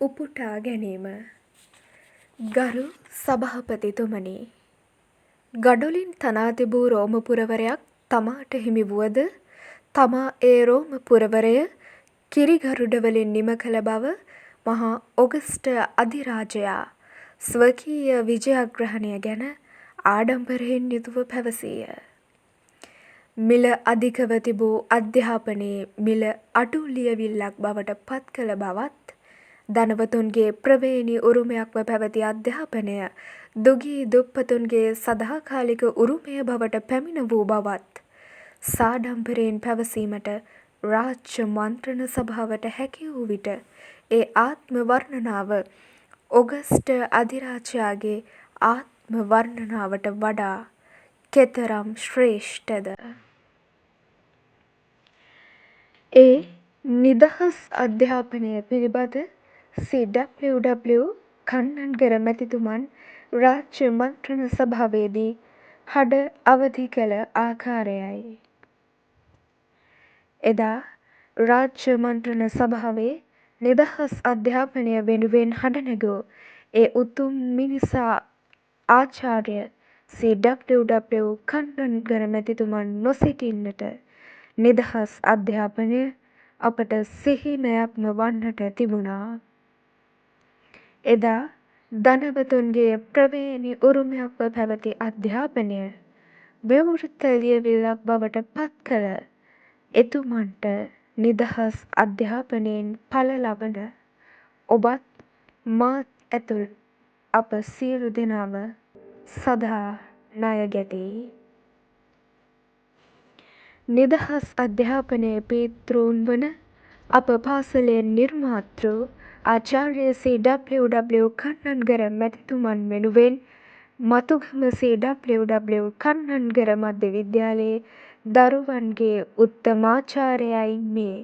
උපුටා ගැනීම. ගරු සභාපතිතුමනි, ගඩොලින් තනා තිබූ රෝම පුරවරයක් තමාට හිමි වුවද තමා ඒ රෝම පුරවරය කිරිගරුඩ වලින් නිම කළ බව මහා ඔගස්ට අධිරාජයා ස්වකීය විජයග්‍රහණය ගැන ආඩම්බරයෙන් යුතුව පැවසීය. මිල අධිකව තිබූ අධ්‍යාපනයේ මිල අඩු ලියවිල්ලක් බවට පත් කළ බවත්, ධනවතුන්ගේ ප්‍රවේණි උරුමයක්ව පැවති අධ්‍යාපනය දුගී දුප්පතුන්ගේ සදාකාලික උරුමය බවට පැමිණ වූ බවත් සාඩම්බරයෙන් පැවසීමට රාජ්‍ය මන්ත්‍රණ සභාවට හැකි වූ විට ඒ ආත්ම වර්ණනාව ඔගස්ට අධිරාජයාගේ ආත්ම වර්ණනාවට වඩා කෙතරම් ශ්‍රේෂ්ඨද? ඒ නිදහස් අධ්‍යාපනය පිළිබඳ සී.ඩබ්ලිව්.ඩබ්ලිව්. කන්නන්ගර මැතිතුමන් රාජ්‍ය මන්ත්‍රණ සභාවේදී හඬ අවධි කළ ආකාරයයි. එදා රාජ්‍ය මන්ත්‍රණ සභාවේ නිදහස් අධ්‍යාපනය වෙනුවෙන් හඬ නැගූ ඒ උතුම් මිනිසා ආචාර්ය සී.ඩබ්ලිව්.ඩබ්ලිව්. කන්නන්ගර මැතිතුමන් නොසිටින්නට නිදහස් අධ්‍යාපනය අපට සිහිනයක්ම වන්නට තිබුණා. එදා ධනවතුන්ගේ ප්‍රවේණි උරුමයක්ව පැවති අධ්‍යාපනය විවෘත ලියවිල්ලක් බවට පත් කළ එතුමන්ට නිදහස් අධ්‍යාපනයෙන් ඵල ලබන ඔබත් මාත් ඇතුළු අප සියලු දෙනාම සදා ණය ගැතියි. නිදහස් අධ්‍යාපනයේ පීතෘන් වන අප පාසලේ නිර්මාතෘ ආචාර්ය සී.ඩබ්ලිව්.ඩබ්ලිව්. කන්නන්ගර මැතිතුමන් වෙනුවෙන් මතුගම සී.ඩබ්ලිව්.ඩබ්ලිව්. කන්නන්ගර මධ්‍ය විද්‍යාලයේ දරුවන්ගේ උත්තමාචාරයයි මේ.